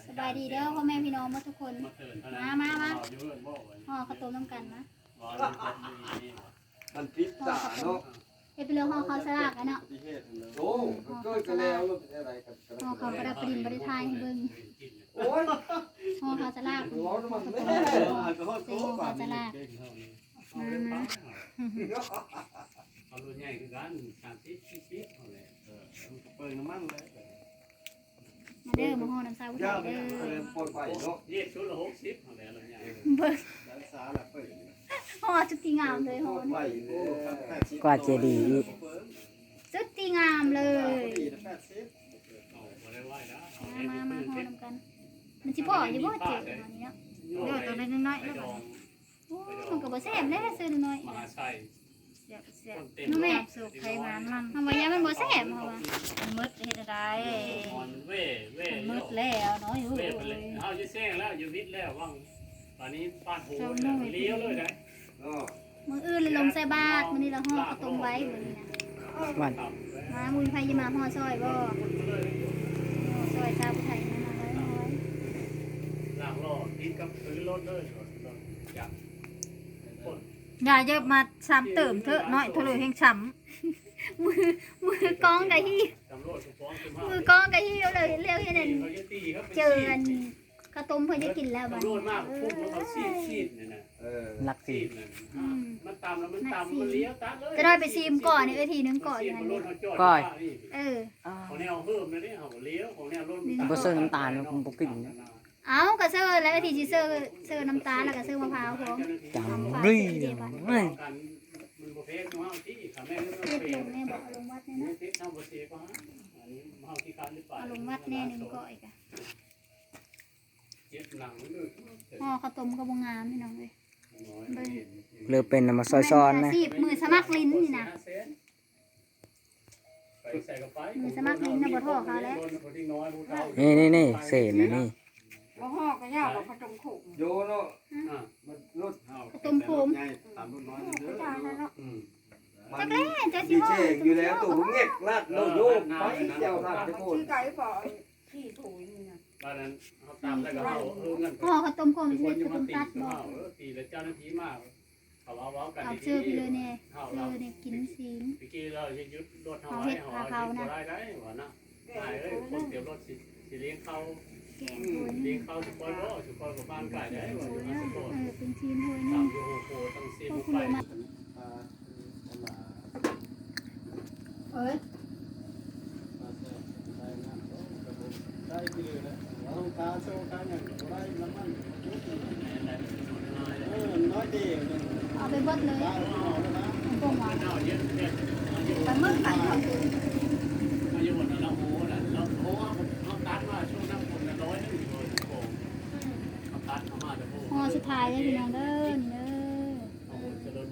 ສະບາຍດີເດີພໍ່ແມ່ພີ່ນ້ອງໝົດທຸກຄົນ ມາ ມາ ມາ ຫໍ່ເຂົ້າຕົ້ມນຳກັນມາ ມັນຜິດຕາເນາະ ເຮັດເປັນເລື່ອງຫໍ່ເຂົ້າສະຫຼາກເນາະ ໂອ້ ເກີດກັນແລ້ວ ເປັນຈັ່ງໃດກັນ ຫໍ່ເຂົ້າປະດັບປະດິນ ບໍ່ໄດ້ຖ່າຍໃຫ້ເບິ່ງ ໂອ້ຍ ຫໍ່ເຂົ້າສະຫຼາກ ຫໍ່ເຂົ້າສະຫຼາກ ມາ ມາ ເອົາລົດໃຫຍ່ຄືກັນ ສາມສິບ ສີ່ສິບ ເອົາແຫຼະ ເອີ ເປີງນ້ຳມັນແຫຼະ ມາເດີ ມາຫໍ່ນຳຊາວຜູ້ໄທເດີ ເອີ ເປີງໄປເນາະ ເຮັດຊຸດລະຫົກສິບຫັ້ນແຫຼະ ເບິ່ງ ສາລະເປີງ ຫໍ່ຊຸດທີ່ງາມເລີຍຫໍ່ນີ້ ກວ່າເຈດີອີກ ຊຸດທີ່ງາມເລີຍ ມາ ມາ ມາຫໍ່ນຳກັນ ມັນຊິພໍຢູ່ບໍ່ເຈີອັນນີ້ເນາະ ເດີ ຕົວນ້ອຍໆ ໂອ້ ມັນກໍບໍ່ແຊບແຫຼະ ເສື້ອນ້ອຍໆ ມະຫາໄຊ ແຊບ ແຊບ ເນາະແມ່ ຕາມສູດໃຜຫວານມັນ ເຮົາວ່າຢ້ານມັນບໍ່ແຊບ ເຮົາວ່າ ມັນໝົດເຮັດແນວໃດ ມັນເວີ ເວີ ມັນໝົດແລ້ວເນາະ ຢູ່ ເວີໄປແລ້ວ ເຮົາຢູ່ແຊງແລ້ວ ຢູ່ວິດແລ້ວ ຫວ່າງ ບາດນີ້ປາດໂຫ ເຈົ້າໜ້ອຍ ລ້ຽວເລີຍໄດ໋ ເນາະ ມື້ອື່ນລະລົງໃສ່ບາດ ມື້ນີ້ລະຫໍ່ເຂົ້າຕົ້ມໄວ້ ມື້ນີ້ນະ ຫວານ ມາ ບໍ່ມີໃຜຈະມາຫໍ່ຊ່ອຍບໍ່ ຫໍ່ຊ່ອຍຊາວຜູ້ໄທ ມາ ມາ ມາ ມາ ລາກລໍ້ຕິດກັບພື້ນລົດເລີຍ ລົດຈັກ ຢ່າເຢີບມາຊ້ຳເຕີມເຖາະ ນ້ອຍເທົ່າເລີແຮງຊ້ຳ ມື ມືກ້ອງກະຮີ້ ມືກ້ອງກະຮີ້ ແລ້ວ ແລ້ວເຮັດອັນ ເຈີອັນ ເຂົ້າຕົ້ມເພິ່ນຈະກິນແລ້ວບັດນີ້ ເອີ ນັກສີດ ອືມ ມັນຕຳແລ້ວມັນຕຳ ມັນລ້ຽວຕັດເລີຍ ຈະໄດ້ໄປຊີມກ່ອນ ເອີ ທີໜຶ່ງກ່ອນຢູ່ຫັ້ນນີ້ ກ້ອຍ ເອີ ຂອງແນວເພີ່ມນະເດ້ ເຮົາກໍລ້ຽວ ຂອງແນວລົດ ບໍ່ເຊີນ້ຳຕານ ມັນບໍ່ກິນ ເອົ້າ ກໍເຊີແລ້ວ ທີ່ຊິເຊີ ເຊີນ້ຳຕານ ແລ້ວກໍເຊີມະພ້າວພ້ອມ ຈຳ ມະພ້າວ ເອີຍ ມັນບໍ່ແພງເຮົາຕິ ຄັນແມ່ນເງິນເຮົາ ເຮັດລົງແນ່ບໍ່ ເອົາລົງວັດແນ່ນະ ເຮັດເຮົາບໍ່ເສຍກວ່າ ອັນນີ້ເຮົາຂີ້ຄ້ານໄປ ເອົາລົງວັດແນ່ໜຶ່ງກ້ອຍກະ ເຈັບຫຼັງມັນເດີ ຫໍ່ເຂົ້າຕົ້ມກໍບໍ່ງາມ ພີ່ນ້ອງເອີຍ ເບິ່ງ ເລີເປັນນຳມາຊ່ອຍຊ້ອນນະ ມື້ສະໝັກຫຼິ້ນນີ້ນະ. ໄປໃສກໍໄປ ມືສະໝັກຫຼິ້ນນະ ບໍ່ທໍ່ເຂົາແລ້ວ ນີ້ໆໆ ເສນນະນີ້ ບໍ່ຫໍ່ກໍຢ່າ ບໍ່ເຂົ້າຕົ້ມໂຄມ ໂຍເນາະ ອືມ ມັນລົດ ເຂົ້າຕົ້ມໂຄມ ຕາມລົດນ້ອຍເດີ ອືມ ຈັກແລ້ວ ເຈົ້າຊິເວົ້າ ດີເຈຢູ່ແລ້ວ ໂຕເງັກລາກໂລດໂຍ ໄປແຊວທາງໄປໂພດ ຄືໄກພໍ ຂີ່ໂພຍນີ້ນະ ບ້ານນັ້ນເຮົາຕາມແລ້ວກໍເຮົາ ເອີ ເງິນ ອໍ ເຂົ້າຕົ້ມໂຄມ ຊິເຮັດເຂົ້າຕົ້ມຕັດບໍ່ ເອີ ປີລະເຈົ້າໜ້າທີ່ມາ ເຂົາເວົ້າ ເວົ້າກັນດີໆ ເອົາເຊີໄປເລີຍແນ່ ເຊີໄປແນ່ ກິນຊີ້ນ ຕະກີ້ລາວເຮັດຢູ່ລົດເຮົາ ເຮົາເຮັດພາເຂົານະ ບໍ່ໄດ້ໄດ໋ວ່ານະ ອ້າຍເອີຍ ຄົນຕຽມລົດຊິ ຊິລ້ຽງເຂົ້າ ແກງໂຫຍ ລ້ຽງເຂົ້າ ຊິປ່ອຍບໍ່ ຊິປ່ອຍບໍ່ປານກາຍໄດ໋ ເອີ ເປັນຊີ້ນໂຫຍໜຶ່ງ ຕາມຢູ່ໂຮໂຄຕັ້ງຊີນໄປ ເອີຍ ເອົາໄປເບິດເລີຍ ບໍ່ຫວານ ປາໝຶກຂາຍເທົ່າໃດ ອໍ ສຸດທ້າຍເດີພີ່ນ້ອງເດີ ນີ້ເດີ ເອີ ເວົ້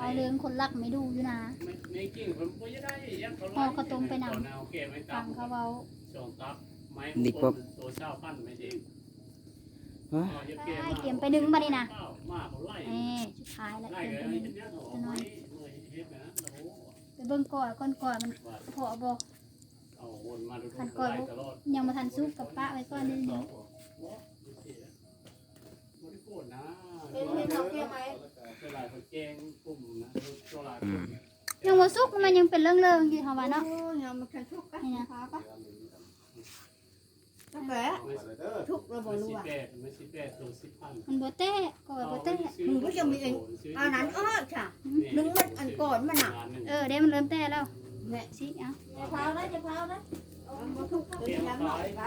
າເລື່ອງຄົນລັກແມ່ດູຢູ່ນາ ແມ່ ແມ່ກິ່ງເພິ່ນບໍ່ຢາກໄດ້ຫຍັງ ເຂົາ ເວົ້າເຂົ້າຕົ້ມໄປນຳ ຟັງເຂົາເວົ້າ ດີກວ່າ ໂຕຊາວພັນແມ່ເອງ ຮະ ຕຽມໄປໜຶ່ງບັດນີ້ນະ ເອີ ສຸດທ້າຍລະ ຕຽມໄປໜຶ່ງ ຕານ້ອຍ ໄປເບິ່ງກ້ອຍກ່ອນ ກ້ອຍມັນເພາະບໍ່ ຄັນກ້ອຍຍັງບໍ່ທັນສຸກກໍປະໄວ້ກ່ອນໜ້ອຍໜຶ່ງ ບໍ່ໄດ້ໂກນນະ ເຫັນ ເຫັນເຂົາເກງໄວ້ ສ່ວນຫຼາຍເຂົາແກງກຸ່ມນະ ສ່ວນຫຼາຍ ອືມ ຍັງບໍ່ສຸກ ມັນຍັງເປັນເລີງໆຢູ່ ເຮົາວ່າເນາະ ໂອ້ຍ ຍັງບໍ່ທັນສຸກກະ ນີ້ນະ ພາປະ ຈັກແຫຼະ ມັນຊິ ທຸກແລ້ວບໍ່ຮູ້ວ່າ ມັນຊິແປດ ມັນຊິແປດໂຕສິບພັນ ມັນບໍ່ແຕະ ກໍວ່າບໍ່ແຕະ ມັນກໍຍັງມີອັນ ອັນນັ້ນ ເອີ ຊະ ໜຶ່ງມັນອັນກ່ອນມັນນະ ເອີ ເດ້ ມັນເລີ່ມແຕະແລ້ວ ແມ່ ຊິ ເອົາ ຢ່າພາວນະ ຢ່າພາວນະ ມັນບໍ່ທຸກ ເປັນຫຍັງເນາະ ໄປ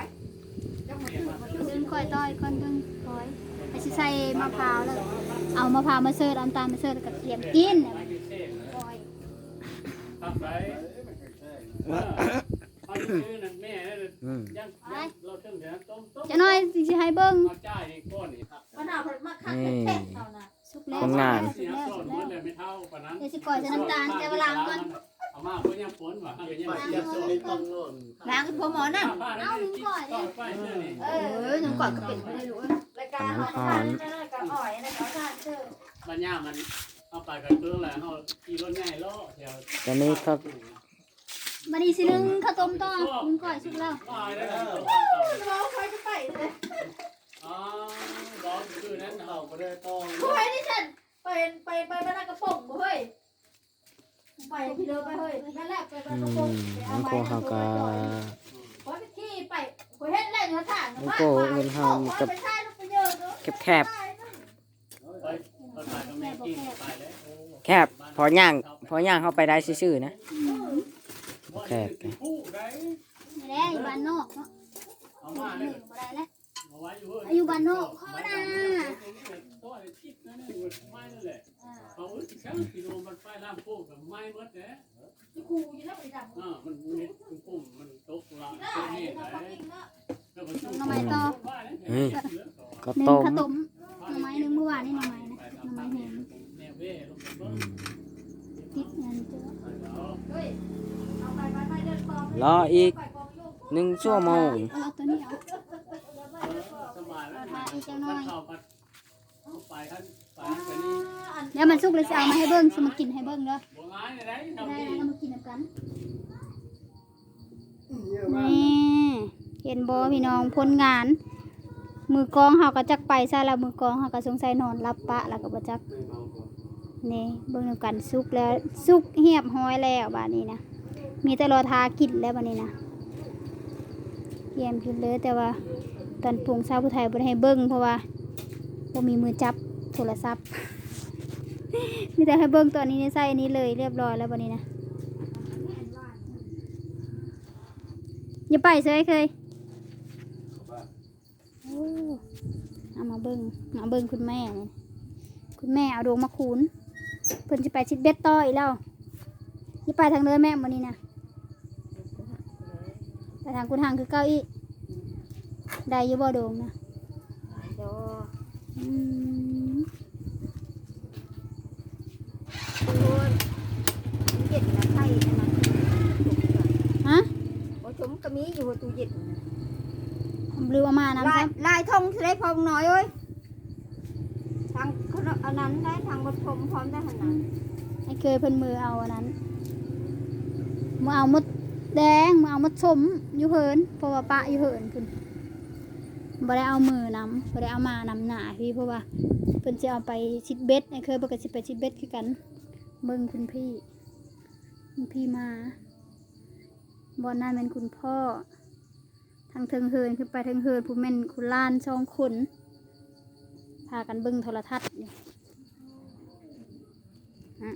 ຈັ່ງມາຖືກ ມາຖືກ ເບິ່ງຂ້ອຍຕໍ່ອີກກ່ອນ ເບິ່ງຂ້ອຍ ໄປຊິໃສ່ມະພ້າວແລ້ວ ເອົາມະພ້າວມາເສີດ ເອົານ້ຳຕານມາເສີດ ແລ້ວກໍກຽມກິນ ຂ້ອຍ ເຮົາຢູ່ຊື່ນັ້ນແມ່ ອືມ ຢ້ານ ໄປ ຢ້ານລາວເທິງແຖວນັ້ນຕົ້ມໆ ຈັກໜ້ອຍຊິໃຫ້ເບິ່ງ ເອົາຈ່າຍໃຫ້ກ່ອນນີ້ ປາໜ້າເພິ່ນມັກຄັກແທ້ໆ ເຮົານະ ສຸກແລ້ວ ຄົນງານ ສຸກແລ້ວ ສຸກແລ້ວ ເດີຊິກ້ອຍໃສ່ນ້ຳຕານ ແຕ່ວ່າລ້າງກ່ອນ ເອົາມາເພື່ອຍາມຝົນວ່າ ເຮົາກໍຍັງຊິ ລ້າງກ່ອນ ລ້າງໃຫ້ພໍ່ໝໍນຳ ເອົາໜຶ່ງກ້ອຍເດ້ ເອີ ໜຶ່ງກ້ອຍກໍເປັນໄປໄດ້ລູກເອີຍ ແລ້ວກໍເອົາຖ່ານ ແລ້ວກໍອ້ອຍ ແລ້ວກໍເອົາຖ່ານເສີມ ບັດຍາມມັນເອົາໄປກັນເຄື່ອງແລ້ວ ເຮົາຂີ່ລົດໃຫຍ່ເລາະແຖວ ຕອນນີ້ເຂົາ ບັດນີ້ຊິໜຶ້ງເຂົ້າຕົ້ມຕໍ່ ໜຶ້ງກ້ອຍສຸກແລ້ວ. ເວົ້າຂ້ອຍຈະໄປເລີຍ ອໍ ເວົ້າຄືນັ້ນ ເຂົາບໍ່ໄດ້ຕ້ອງ ຂ້ອຍນີ້ຊັ້ນ ໄປ ໄປ ໄປບ້ານນາກະປົງບໍ່ເຮີ້ຍ ໄປພີ້ເດີໄປເຮີ້ຍ ນັ້ນແຫຼະ ໄປບ້ານນາກະປົງ ອືມ ໄປເອົາໄມ້ ມັນກໍເຮົາກໍ ຂ້ອຍໄປຂີ່ໄປ ຂ້ອຍເຫັນແລ້ວຢູ່ທາງ ມັນກໍເອີ້ນເຮົາກັບ ແຄບໆ ແຄບ ພໍຍ່າງ ພໍຍ່າງເຮົາໄປໄດ້ຊື່ໆນະ ແຄບ ນີ້ແຫຼະ ຢູ່ບ້ານນອກເນາະ ຢູ່ບໍ່ໄດ້ແລ້ວ ຢູ່ບ້ານນອກ ຂໍນະ ເອົາ ຊິເອົາ ຊິລົງມັນໄປລ້າງໂຄກ ໄມ້ໝົດແຫຼະ ອາ ມັນເຮັດ ມັນຕົກລະ ໜໍ່ໄມ້ຕໍ່ ເອີ ເຂົ້າຕົ້ມ ໜໍ່ໄມ້ໜຶ່ງ ມື້ວານນີ້ໜໍ່ໄມ້ນະ ໜໍ່ໄມ້ແຫ້ງ ອືມ ຕິດອັນນີ້ ລໍອີກໜຶ່ງຊົ່ວໂມງ ເອີ ເອົາຕົວນີ້ເອົາ ລໍຖ້າອີກຈັກໜ້ອຍ. ດຽວມັນສຸກແລ້ວຊິເອົາມາໃຫ້ເບິ່ງ ຊິມາກິນໃຫ້ເບິ່ງເດີ ໄດ້ແລ້ວ ມາກິນນຳກັນ ນີ້ ເຫັນບໍ່ພີ່ນ້ອງ ຜົນງານ ມືກອງເຮົາກໍຈັກໄປໃສລະ ມືກອງເຮົາກໍສົງໄສນອນຫຼັບປະແລ້ວກໍບໍ່ຈັກ ນີ້ ເບິ່ງນຳກັນ ສຸກແລ້ວ ສຸກຮຽບຮ້ອຍແລ້ວບາດນີ້ນະ. ມີແຕ່ລໍຖ້າກິນແລ້ວບັດນີ້ນະ ກຽມກິນເລີຍ ແຕ່ວ່າຕອນປຸງສາວຜູ້ໄທບໍ່ໄດ້ໃຫ້ເບິ່ງ ເພາະວ່າບໍ່ມີມືຈັບໂທລະສັບ ມີແຕ່ໃຫ້ເບິ່ງຕອນນີ້ໃນໃສ່ອັນນີ້ເລີຍ ຮຽບຮ້ອຍແລ້ວບັດນີ້ນະ. ຢ່າໄປເຊີຍເຄີຍ. ໂອ້ ເອົາມາເບິ່ງ ມາເບິ່ງຄຸນແມ່ນີ້ ຄຸນແມ່ເອົາໂດງມາຄູນ ເພິ່ນຊິໄປຊິດເບັດຕໍ່ອີກແລ້ວ. ຊິໄປທາງເດີແມ່ມື້ນີ້ນະ ໄປທາງກຸນຮັງຄືເກົ່າອີກ. ໄດ້ຢູ່ບໍ່ໂດງນະ? ໄດ້ຢູ່. ອືມ. ໂອ້ຍ ເຢັນນະ ໄຂ່ອັນນັ້ນ ຮະ? ບໍ່ຊົມກໍມີຢູ່ຕູ້ເຢັນ ລືມເອົາມານຳ ຫຼາຍ ຊ້ຳ ຫຼາຍຖົງຊິໄດ້ພໍນ້ອຍເອີຍ ທັງອັນນັ້ນໄດ້ ທັງບໍ່ຊົມພ້ອມໄດ້ຫັ້ນນະ. ອືມ ໃຫ້ເຄີຍເພິ່ນມືເອົາອັນນັ້ນ ມືເອົາມົດແດງ ມືເອົາມົດສົ້ມຢູ່ເຮືອນ ເພາະວ່າປະຢູ່ເຮືອນພຸ້ນ. ບໍ່ໄດ້ເອົາມືນຳ ບໍ່ໄດ້ເອົາມານຳໜ້າພີ້ ເພາະວ່າເພິ່ນຊິເອົາໄປຊິດເບັດ ອ້າຍເຄີຍເພິ່ນກໍຊິໄປຊິດເບັດຄືກັນ. ເບິ່ງຄຸນພີ່ ຄຸນພີ່ມາ ບ່ອນນັ້ນແມ່ນຄຸນພໍ່ ທາງເທິງເຮືອນ ຂຶ້ນໄປເທິງເຮືອນພຸ້ນແມ່ນຄຸນຫຼານສອງຄົນ ພາກັນເບິ່ງໂທລະທັດຢູ່. ອະ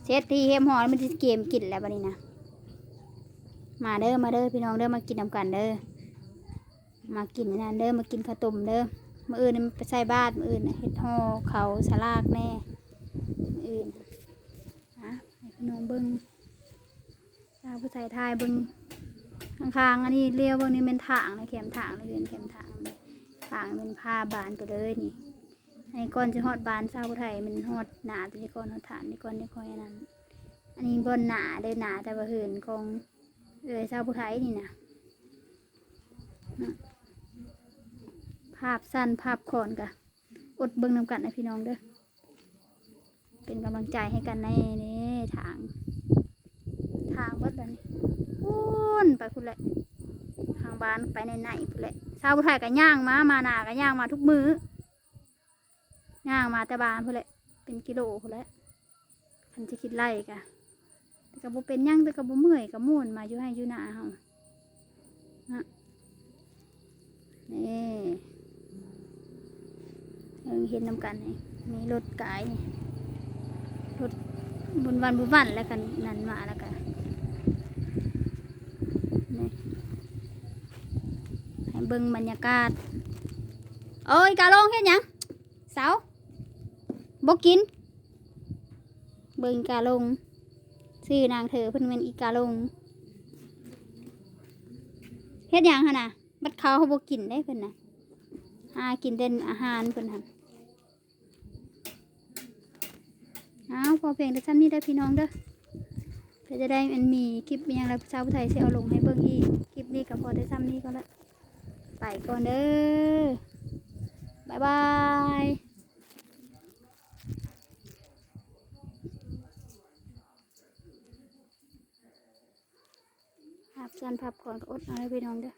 ເສັດທີ່ຮຽບຮ້ອຍ ມັນຊິກຽມກິນແລ້ວບັດນີ້ນະ. ມາເດີ ມາເດີພີ່ນ້ອງເດີ ມາກິນນຳກັນເດີ ມາກິນອັນນັ້ນເດີ ມາກິນເຂົ້າຕົ້ມເດີ. ມື້ອື່ນນີ້ໄປໃສ່ບາດ ມື້ອື່ນນະ ເຮັດຫໍ່ເຂົ້າສະຫຼາກແດ່ ມື້ອື່ນ. ອະ ໃຫ້ພີ່ນ້ອງເບິ່ງ ສາວຜູ້ໄທຖ່າຍເບິ່ງຂ້າງໆ ອັນນີ້ລຽວເບິ່ງນີ້ແມ່ນທາງນະ ແຄມທາງນະ ເຮືອນແຄມທາງ ທາງແມ່ນພາບານໄປເລີຍນີ້. ອັນນີ້ກ່ອນຊິຮອດບານສາວຜູ້ໄທ ແມ່ນຮອດໜ້າຕົວນີ້ກ່ອນ ຮອດຖານນີ້ກ່ອນ ນີ້ຄ່ອຍອັນນັ້ນ. ອັນນີ້ບ່ອນໜ້າເດີ ໜ້າແຕ່ວ່າເຮືອນຂອງເອື້ອຍສາວຜູ້ໄທນີ້ນະ. ນະ ພາບສັ້ນພາບຄອນກະ ອົດເບິ່ງນຳກັນນະພີ່ນ້ອງເດີ ເປັນກຳລັງໃຈໃຫ້ກັນແດ່. ນີ້ທາງ ທາງເບິດແລ້ວນີ້ ພຸ້ນໄປພຸ້ນແຫຼະ ທາງບ້ານໄປໃນໆ ພຸ້ນແຫຼະ. ສາວຜູ້ໄທກໍຍ່າງມາ ມານາກໍຍ່າງມາທຸກມື້ ຍ່າງມາແຕ່ບ້ານພຸ້ນແຫຼະ ເປັນກິໂລພຸ້ນແຫຼະ. ຄັນຊິຄິດໄລ່ກະ ແຕ່ກະບໍ່ເປັນຫຍັງ ແຕ່ກະບໍ່ເມື່ອຍ ກະມ່ວນ ມາຢູ່ໄຮ່ຢູ່ນາເຮົານະ. ນີ້ ເບິ່ງເຫັນນຳກັນນີ້ ມີລົດກາຍນີ້ ລົດບຸນວັນບຸນວັນ ແລ້ວກະນັ້ນມາ ແລ້ວກະນີ້ ໃຫ້ເບິ່ງບັນຍາກາດ. ໂອ້ຍ ກາລົງເຮັດຫຍັງ? ເຊົາ ບໍ່ກິນ. ເບິ່ງອີກາລົງ ຊື່ນາງເທີເພິ່ນແມ່ນອີກາລົງ. ເຮັດຫຍັງຫັ້ນນະ? ບັດເຂົາເຮົາບໍ່ກິນເດ້ເພິ່ນນະ ຫາກິນແຕ່ອາຫານເພິ່ນຫັ້ນ. ອ້າວ ພໍພຽງແຕ່ຊ່ຳນີ້ເດີພີ່ນ້ອງເດີ. ເພື່ອຈະໄດ້ ອັນ ມີຄລິບອີ່ຫຍັງແລ້ວ ສາວຜູ້ໄທຊິເອົາລົງໃຫ້ເບິ່ງອີກ. ຄລິບນີ້ກໍພໍແຕ່ຊ່ຳນີ້ກ່ອນລະ ໄປກ່ອນເດີ ບາຍບາຍ. ພາບຊັ້ນພາບກ່ອນກໍອົດເອົາເດີພີ່ນ້ອງເດີ.